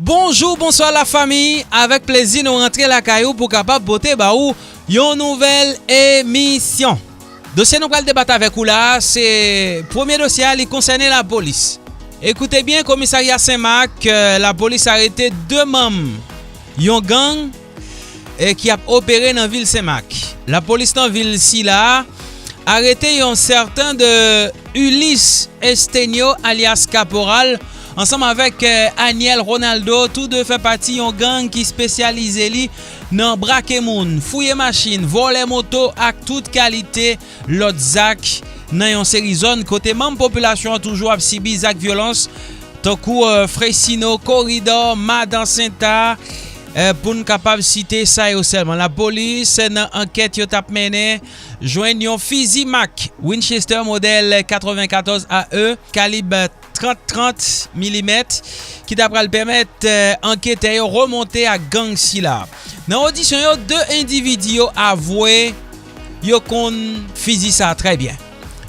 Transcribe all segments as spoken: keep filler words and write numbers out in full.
Bonjou, bonswa lafanmi. Avèk plezi nou rantre lakay ou pou kapab pote ba ou yon nouvèl emisyon. Dosye nou pral debat avèk ou la a, se premye dosye a, li konsène lapolis. Ekoute byen, komisarya Senmak, euh, lapolis arete de manm yon gang, eh, ki ap opere nan vil Senmak. Lapolis nan vil sila a arete yon sèten de Ulysse Estenio alyas Kaporal ansanm avèk, eh, Aniel Ronaldo, tou de fè pati yon gang ki espesyalize li nan brake moun, fouye machin, vòlè moto ak tout kalite lòt zak nan yon seri zòn kote manm popilasyon an toujou ap sibi zak vyolans tankou, eh, Fresino, Koridò, Madan Senta, eh, pou n kapab site sa yo sèlman. Lapolis, eh, nan ankèt yo t ap mennen, jwenn yon fizi mak Winchester modèl katrevenkatòz A E, kalib trant trant milimèt, ki ta pral pèmèt, eh, anketè yo remonte ak gang sila. Nan odisyon yo, de endividi yo avwe yo konn fizi sa trè byen.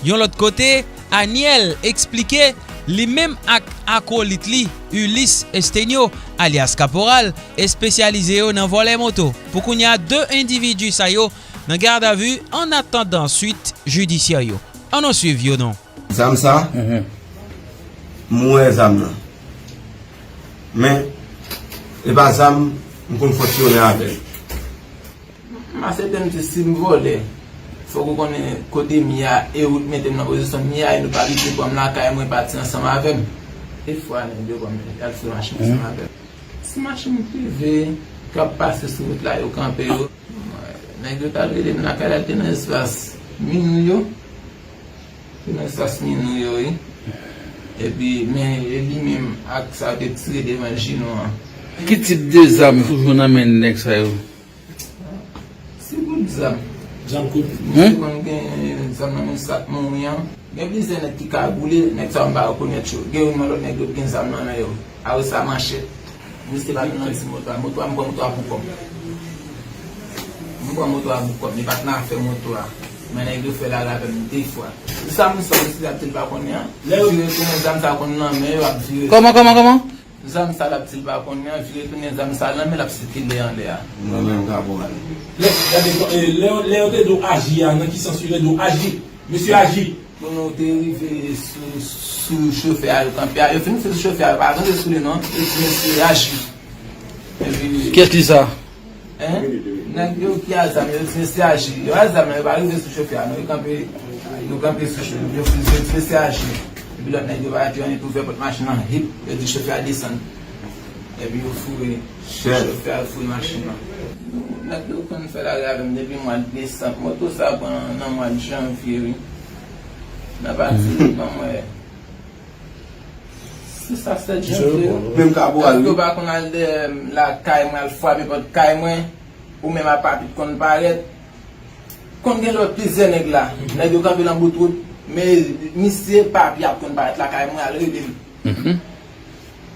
Yon lòt kote, Aniel eksplike li menm ak akolit li, Ulysse Estenio, alyas Kaporal, espesyalize yo nan vòlè moto. Pou kounye a, de endividi sa yo nan gadavi annatandan swit jidisyè yo. Ann nou swiv yo non. Zam sa, m wè zam nan. Men, e pa zam m konn fonksyone avè l. M asepte m di si m vòlè, fòk ou konnen kote m ye a, e ou t mete m nan pozisyon m ye a, e nou pa abitye pran m lakay mwen pati ansanm avè m. Defwa nèg yo pran m, y al fouye machin ansanm avè m. Ti machin prive k ap pase sou wout la, yo kanpe yo. Nèg yo t al rele m lakay la, l te nan espas minou yo. Te nan espas minou yo, wi. Epi, men, e li menm ak sa yo te tire devan Jino an. Ki tip de zam toujou nan men nèg sa yo? Se kout zam. Zam kout. Misye konn gen zam nan men sa k mouri an. Gen plizyè nèg ki kagoule, nèg sa yo m pa rekonèt yo. Gen youn nan lòt nèg yo t gen zam nan men yo. Apre sa, manchèt. Misye pa t nan ti moto a. Moto a, m pran moto a pou kò m. M pran moto a pou kò m. Li pa t nan afè moto a. Men nèg yo fè lari avè m de fwa. Se sa m sot, misye ap di l pa konnen an. Vire tounen zam sa konn nan men yo, ap vire. Kòman, kòman, kòman? Zam sa l ap di l pa konnen an, vire tounen zam sa nan men l, ap sikile anlè a. Mwen menm, kaporal. Lè, gade, e, lè, lè yo te di w aji a, nan ki sans yo te di w aji? Mesye aji! Pou nou te rive sou, sou chofè a, yo kanpe a, yo fin rive sou chofè a, yo pa kanpe sou li non, yo di mesye aji. Epi kiyès li sa? Hein? Nèg yo ki a zam yo, yo di mesye aji. Yo a zam nan, yo pa rive sou chofè a non, yo kanpe, yo kanpe sou chofè, yo di mesye aji. Epi lòt nèg yo pa di anyen, tou ouvè pòt machin nan, hip, yo di chofè a desann. Epi yo foure, chofè a foure machin nan. Nèg yo konn fè lari avè m depi mwa desanm. Moto sa pran nan mwa janvye, wi. Nan pati ban mwen. Sis a sèt janvye. Menm kaporal, wi. Èske w pa konn al dèyè lakay mwen, al frape pòt kay mwen? Ou menm a papi t konn parèt. Konn gen lòt plizyè nèg la. Nèg yo kanpe nan bout wout. Men misye papi ap konn parèt lakay mwen, al rele m.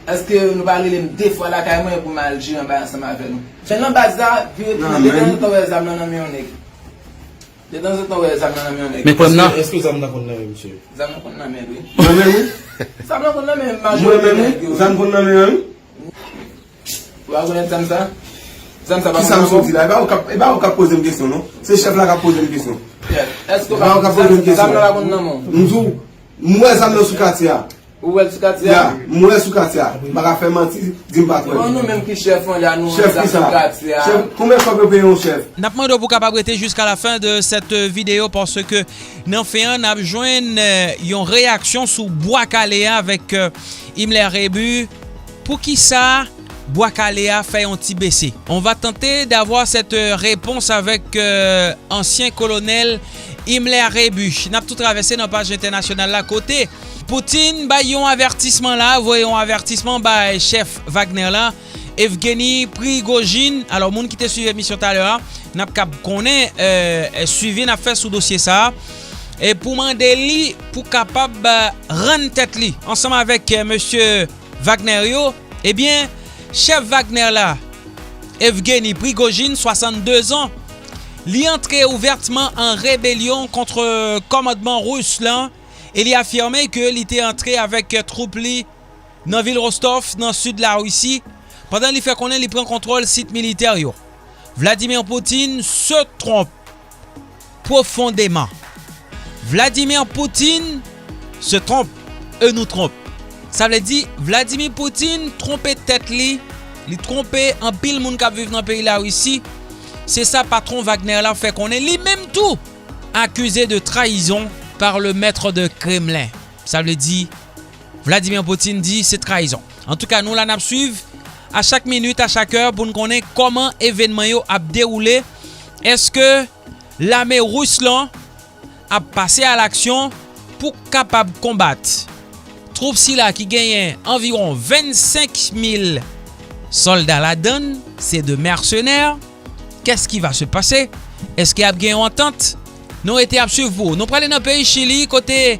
Èske nou pa rele m de fwa lakay mwen pou m al jere yon bagay ansanm avè nou? Men nan baz la, vire tounen, detanzantan w wè zam nan nan men yon nèg. Detanzantan w wè zam nan nan men yon nèg. Men pwèm nan. Èske, èske zam nan konn nan men misye? Zam nan konn nan men l, wi. Mwen menm, wi. Zam nan konn nan men majorite nèg yo, wi. Zam konn nan men an, wi. Ou pa rekonèt zam sa? Zam sa pa konn nan men w? Ki sa m sot di la? E pa ou k ap, e pa ou k ap poze m kesyon, non. Se chèf la k ap poze m kesyon. Èske ou pa, zam nan pa konn nan men w? M di w, m wè zam nan sou katye a. Ou wè l sou katye a? Ya, m wè l sou katye a. M pa ka fè manti, di m pa t wè l. Bon, nou menm ki chèf an la, nou wè zam sou katye a. Chèf ki sa? Chèf, konbyen kòb yo peye yon chèf? N ap mande w pou w kapab rete jiska la fen de sèt videyo, paske nan fen an, n ap jwenn, eh, yon reyaksyon sou Bwa Kale a avèk, eh, Himmler Rébu. Poukisa Bwa Kale a fè yon ti bese? On va tenter d'avoir cette, euh, réponse avec, euh, ansyen kolonèl Himmler Rébu. N ap tou travèse nan paj entènasyonal la kote Putin bay yon avètisman la, voye yon avètisman bay chèf Wagner la, Evgeny Prigozhin. Alò, moun ki te swiv emisyon talè a, n ap kab konnen, euh, swivi n ap fè sou dosye sa a. E pou mande li pou kapab, euh, rann tèt li ansanm avèk, euh, mesye Wagner yo, ebyen, chèf Wagner la, Evgeny Prigozhin, swasanndezan, li antre ouvètman an rebelyon kont kòmandman ris lan e li afime ke li te antre avèk twoup li nan vil Rostov, nan sid Larisi, pandan li fè konnen li pran kontwòl sit militè yo. Vladimir Poutine se trompe profondément. Vladimir Poutine se trompe et nous trompe. Sa vle di, Vladimir Poutine twonpe tèt li, li twonpe anpil moun k ap viv nan peyi Larisi. Se sa patwon Wagner la fè konnen li menm tou akize de trahison par le maître de Kremlin. Sa vle di, Vladimir Poutine di se trayizon. Antouka, nou la n ap swiv a chak minit, a chak è pou n konnen kòman evènman yo ap dewoule. Èske lame ris lan ap pase a laksyon pou kapab konbat twoup sila ki genyen anviwon vennsenk mil sòlda ladann, se de mèsenè? Qu'est-ce qui va se passer? Èske ap gen yon antant? Nou rete ap swiv pou. Nou prale nan peyi Chili, kote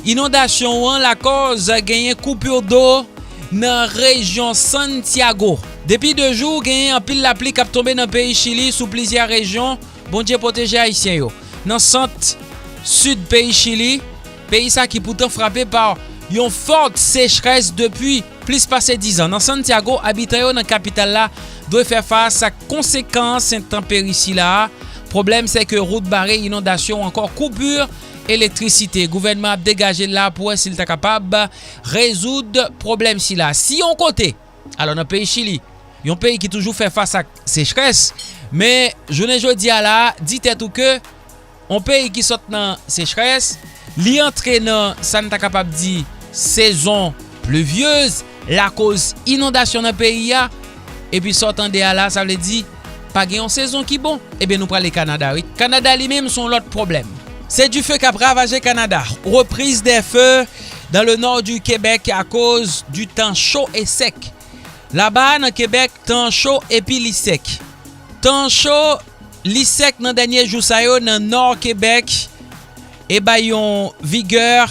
inondasyon an lakòz genyen koupir do nan rejyon Santiago. Depi de jou, genyen anpil lapli k ap tonbe nan peyi Chili sou plizyè rejyon. Bondye pwoteje Ayisyen yo. Nan sant sid peyi Chili, peyi sa ki poutan frape pa yon fòt sechrès depi plis pase diz an. Nan Santiago, abitan yo nan kapital la dwe fè fas ak konsekans entanperi sila a. Pwoblèm se ke wout bare, inondasyon, ankò koupir elektrisite. Gouvènman ap degaje l la pou wè si l ta kapab rezoud pwoblèm sila. Si yon kote, alò, nan peyi Chili, yon peyi ki toujou fè fas ak sechrès, men jounen jodi a la, di tèt ou ke yon peyi ki sot nan sechrès, li antre nan sa n ta kapab di sezon plivyez, lakoz inondasyon nan peyi a, epi sa w tande a la, sa vle di pa gen yon sezon ki bon. Ebyen, nou prale Kanada, wi. Kanada li menm se yon lòt pwoblèm. Se dife k ap ravaje Kanada. Reprise des feux dans le nord du Québec à cause du temps chaud et sec. Laba nan Kebèk, tan cho epi li sèk. Tan cho, li sèk nan dènye jou sa yo nan nò Kebèk e bay yon vigè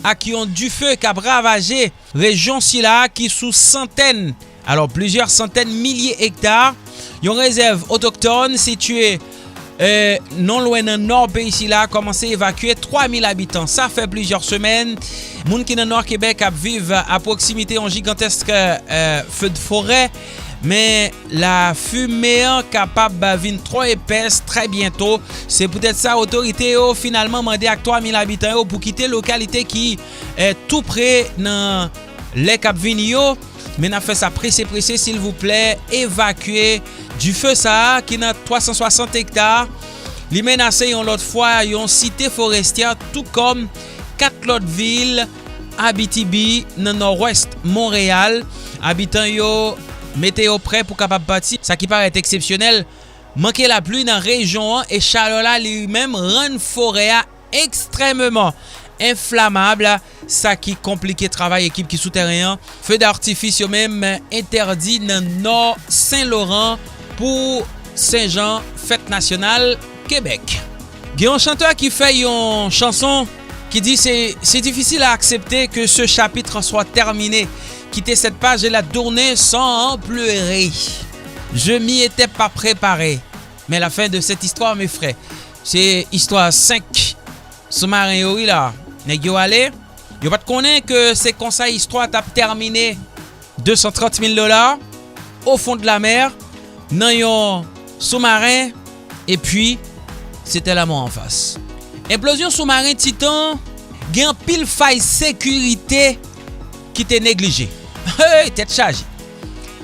ak yon dife k ap ravaje rejyon sila a ki sou santèn, alò, plizyè santèn milye ekta. Yon rezèv otoktòn sitiye, e, non lwen nan nò peyi sila kòmanse evakye twa mil abitan. Sa fè plizyè semèn moun ki nan nò Kebèk ap viv a pwoksimite yon jigantèsk, e, fedforè. Men lafimen an kapab vin twò epès trè byento. Se poutèt sa otorite yo finalman mande ak twa mil abitan yo pou kite lokalite ki, e, tou pre nan lè k ap vini yo. Men n ap fè sa prese prese, silvouplè, evakye dife sa a ki nan twa san swasant ekta. Li menase yon lòt fwa yon site forestyè, tou kòm kat lòt vil Abitibi nan nòdwès Monreyal. Abitan yo mete yo prè pou kapab pati, sa ki parèt eksepsyonèl. Manke lapli nan rejyon an e chalè la li menm rann forè a ekstrèmeman enflamab, sa ki konplike travay ekip ki sou tèren an. Fe d'artifis yo menm entèdi nan nò Sen Loran pou Sen Jan, fèt nasyonal Kebèk. Gen yon chantè ki fè yon chanson ki di se, c'est difficile à accepter que ce chapitre soit terminé. Quitter cette page et la tourner sans en pleurer. Je m'y étais pas préparé. Mais la fin de cette histoire, mes frères, se istwa senk soumaren yo, wi, la. Nèg yo ale, yo pa t konnen ke se konsa istwa t ap tèmine. De san trant mil dola, au fond de la mer, nan yon soumaren, epi se te lanmò anfas. Enplozyon soumaren Titan gen anpil fay sekirite ki te neglije. Hey, tèt chaje!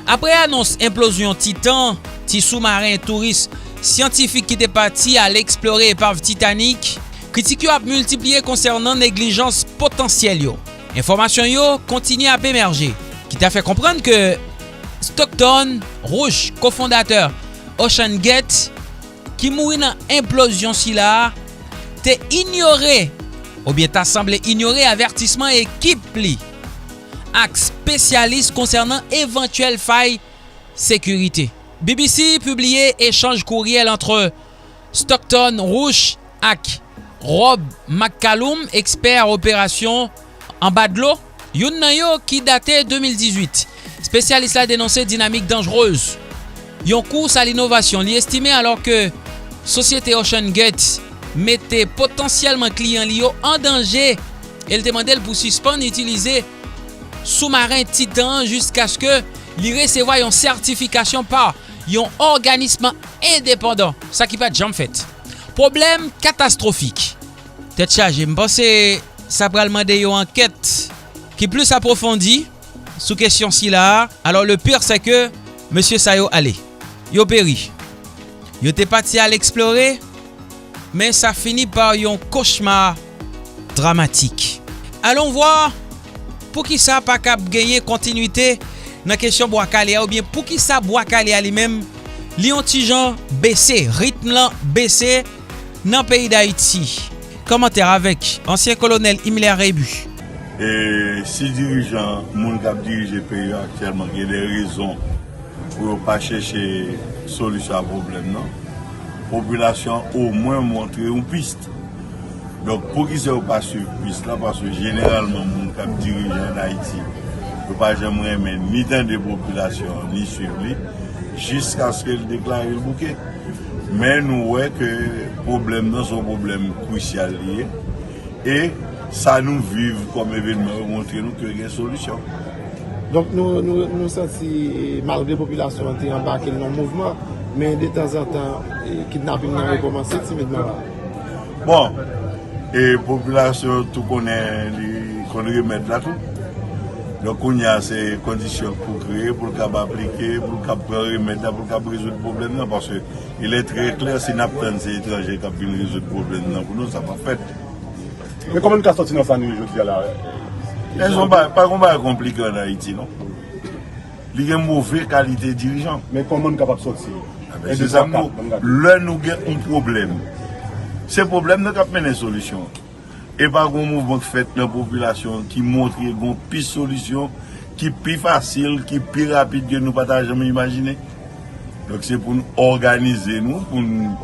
Apre anons enplozyon Titan, ti soumaren touris syantifik ki te pati al eksplore epav Titanic, kritik yo ap miltipliye konsènan neglijans potansyèl yo. Enfòmasyon yo kontinye ap emèje, ki ta fè konprann ke Stockton Rush, kofondatè OceanGate, ki mouri nan enplozyon sila a, te inyore, oubyen ta sanble inyore avètisman ekip li ak espesyalis konsènan evantyèl fay sekirite. B B C pibliye echanj kouryèl ant Stockton Rush ak Rob McCallum, ekspè operasyon anba dlo, youn nan yo ki date de mil dizuit. Espesyalis la denonse dinamik danjrez yon kous a linovasyon. Li estime, alò ke sosyete OceanGate mete potansyèlman kliyan li yo an danje, e l te mande l pou sispann itilize soumaren Titan an jiskaske Li resevwa yon sètifikasyon pa yon òganism endepandan, sa ki pa t janm fèt. Pwoblèm katastwofik. Tèt chaje, m panse sa pral mande yon ankèt ki plis apwofondi sou kesyon sila a. Alors, le pire, c'est que mesye sa yo ale. Yo peri. Yo te pati al eksplore, men sa fini pa yon kochma dramatik. Allons voir, poukisa pa kab genyen kontinwite nan kesyon Bwa Kale a, oubyen poukisa Bwa Kale a li menm, li yon ti jan bese, ritm lan bese nan peyi Dayiti? Kòmantè avèk ansyen kolonèl Himmler Rébu. E si dirijan, moun k ap dirije peyi a aktyèlman gen de rezon pou yo pa chèche solisyon a pwoblèm nan, popilasyon an omwen montre yon pis. Donk, poukisa yo pa swiv pis la? Paske jeneralman, moun k ap dirije ann Ayiti, yo pa janm renmen ni tande popilasyon an, ni swiv li, jiskaske l deklare l bouke. Men nou wè ke pwoblèm nan se yon pwoblèm krisyal li ye. E sa nou viv kòm evenman yo montre nou ke gen solisyon. Donk nou, nou, nou santi, malgre popilasyon an te anbake l nan mouvman, men detanzantan, kidnaping nan rekòmanse timidman. Bon, e popilasyon tou konnen li konn remèd la tou. Donk kounye a se kondisyon pou kreye, pou l kab aplike, pou l kab pran remèd la, pou l kab rezoud pwoblèm nan, paske il est très clair, si n ap tann se etranje k ap vin rezoud pwoblèm nan pou nou, sa p ap fèt. Men kòman nou ka sòti nan sa nou ye jodi a la? Men se yon bagay, pa gen bagay konplike ann Ayiti non. Li gen move kalite dirijan. Men kòman nou kapab sòti? Se sa m di w. Lè nou gen yon pwoblèm, se pwoblèm nan k ap mennen solisyon an. E pa gen yon mouvman k fèt nan popilasyon an ki montre gen yon pis solisyon ki pi fasil, ki pi rapid ke nou pa ta janm imajine. Donk se pou n òganize nou, pou n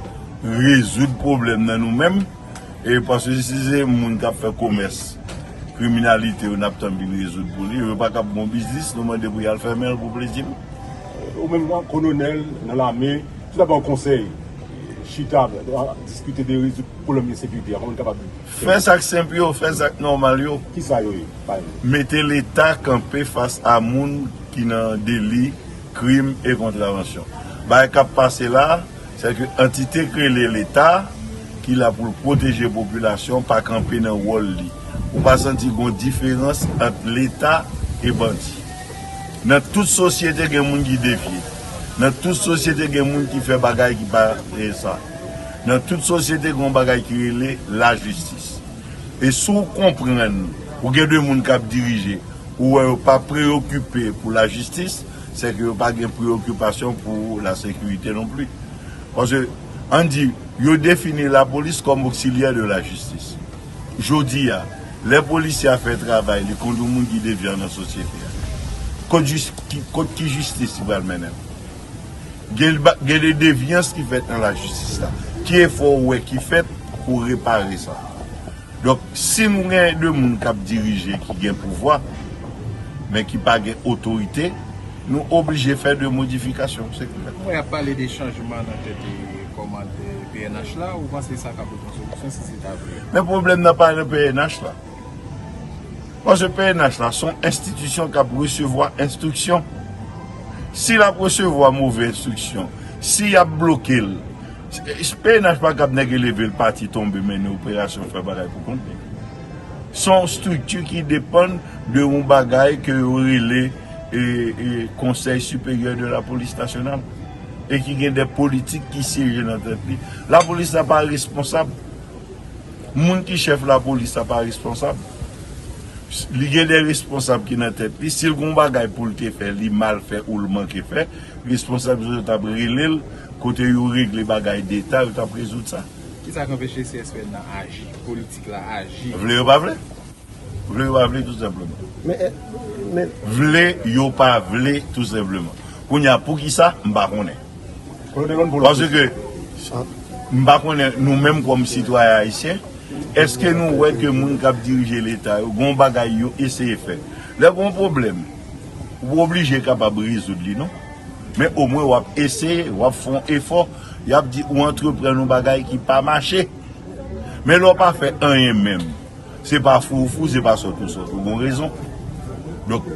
rezoud pwoblèm nan nou menm. E paske si se moun k ap fè komès kriminalite yo n ap tann vin rezoud pou li, yo pa kab gon biznis, nou mande pou y al fèmen l pou plezi nou. Ou menm nan kolonèl, nan lame, si w ta pran yon konsèy, chita, diskite de rezoud pwoblèm ensekirite a, kòman n kapab fè? Fè sa k senp yo, fè sa k nòmal yo. Kisa yo ye, pa egzanp? Mete Leta kanpe fas a moun ki nan deli, krim e kontravansyon. Bagay k ap pase la, se ke antite k rele Leta, ki la pou l pwoteje popilasyon, pa kanpe nan wòl li. Ou pa santi gon diferans ant Leta e bandi. Nan tout sosyete gen moun ki devye. Nan tout sosyete gen moun ki fè bagay ki pa e sa. Nan tout sosyete gen yon bagay ki rele lajistis. E si w konprann, ou gen de moun k ap dirije, ou wè yo pa preyokipe pou lajistis, se ke yo pa gen preyokipasyon pou lasekirite non pli. Paske, ann di, yo defini lapolis kòm oksilyè de lajistis. Jodi a, lè polisye a fè travay li kont yon moun ki devyan nan sosyete a, kot jis, ki, kot ki jistis li pral mennen l? Gen, gen de devyans ki fèt nan lajistis la. Ki efò ou wè ki fèt pou repare sa? Donk, si nou gen de moun k ap dirije ki gen pouvwa, men ki pa gen otorite, nou oblije fè de modifikasyon. Se klè. Mwen ap pale de chanjman nan tèt kòmand P N H la, ou panse sa ka pote yon solisyon si se ta vre? Men pwoblèm nan pa nan P N H la. Paske P N H la se yon enstitisyon k ap resevwa enstriksyon. Si l ap resevwa move enstriksyon, si y ap bloke l, P N H pa kab nèg leve l pati tonbe mennen operasyon fè bagay pou kont li. Se yon estrikti ki depann de yon bagay ke yo rele e, e, Conseil Supérieur de la Police Nationale e ki gen de politik ki siyeje nan tèt li. Lapolis la pa responsab. Moun ki chèf lapolis la pa responsab. Li gen de responsab ki nan tèt li. Si l gen yon bagay pou l te fè, li mal fè ou l manke fè, responsab yo t ap rele l, kote yo regle bagay deta, yo t ap rezoud sa. Kisa k anpeche C S P N nan aji, politik la aji? Vle yo pa vle. Vle yo pa vle, tou senpleman. Men, men. Vle yo pa vle, tou senpleman. Kounye a, poukisa, m pa konnen. Paske, m pa konnen, nou menm kòm sitwayen ayisyen, èske nou wè ke moun k ap dirije Leta yo, gen yon bagay yo eseye fè? Lè gen yon pwoblèm, ou pa oblije kapab rezoud li, non. Men omwen w ap eseye, w ap fè yon efò, y ap di ou antreprann yon bagay ki pa mache. Men lè w pa fè anyen menm, se pa fou ou fou, se pa sòt ou sòt, ou gon rezon. Donk,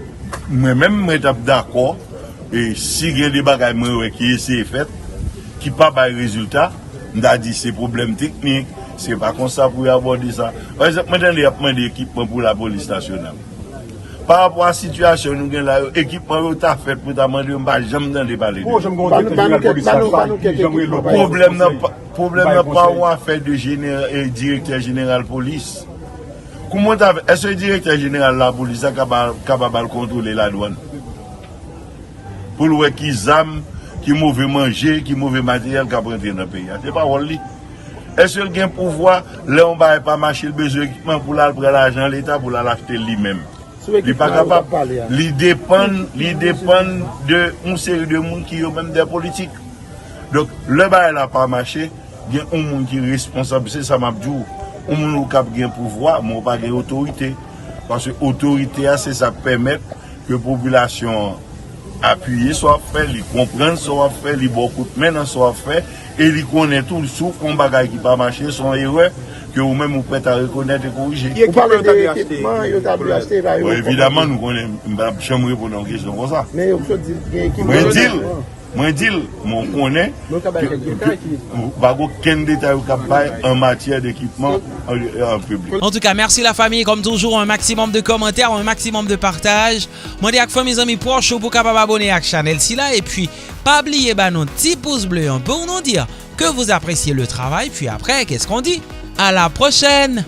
mwen menm, mwen t ap dakò E si gen de bagay mwen wè ki eseye fèt, ki pa bay rezilta, m ta di se pwoblèm teknik, se pa konsa pou yo abòde sa. Pa egzanp, mwen tande y ap mande ekipman pou lapolis nasyonal. Pa rapò a sitiyasyon nou gen la yo, ekipman yo ta fèt pou ta mande yo, m pa janm tande pale de yo. Pwoblèm nan pa, pwoblèm nan pa yon afè de jener, e, direktè jeneral polis. Kouman w ta fè, èske direktè jeneral lapolis la kapab, kapab al kontwole ladwann? Pou l wè ki zam, ki move manje, ki move materyèl k ap rantre nan peyi a. Se pa wòl li. Èske l gen pouvwa, lè yon bagay pa mache, l bezwen ekipman pou l al pran lajan leta pou l al achte l li menm? Li pa kapab. Li depann, li depann de yon seri de moun ki yo menm de politik. Donk, lè bagay la pa mache, gen yon moun ki responsab, se sa m ap di w. Yon moun ou k ap gen pouvwa, men ou pa gen otorite. Paske otorite a, se sa k pèmèt ke popilasyon an apiye sa w ap fè, li konprann sa w ap fè, li ba w kout men nan sa w ap fè, e li konnen tou, si w fè yon bagay ki pa mache, se yon erè ke ou menm ou prèt a rekonèt e korije. Ou pale de ekipman yo ta dwe achte, ba yo. Bon, evidaman, nou konnen, m p ap janm reponn yon kesyon konsa. Men yo sot di gen ekipman. Mwen di l, mwen di l, men w konnen, ke, ke, pa gen okenn detay ou kab bay an matyè de ekipman an, an piblik. En tout cas, merci la famille. Comme toujours, un maximum de commentaires, un maximum de partage. Mande ak fanmi, zanmi, pwòch ou pou kapab abone ak chanèl sila. Epi, pa bliye ba nou ti pous ble an pou nou di ke vous appréciez le travail. Puis après, qu'est-ce qu'on dit? À la prochaine!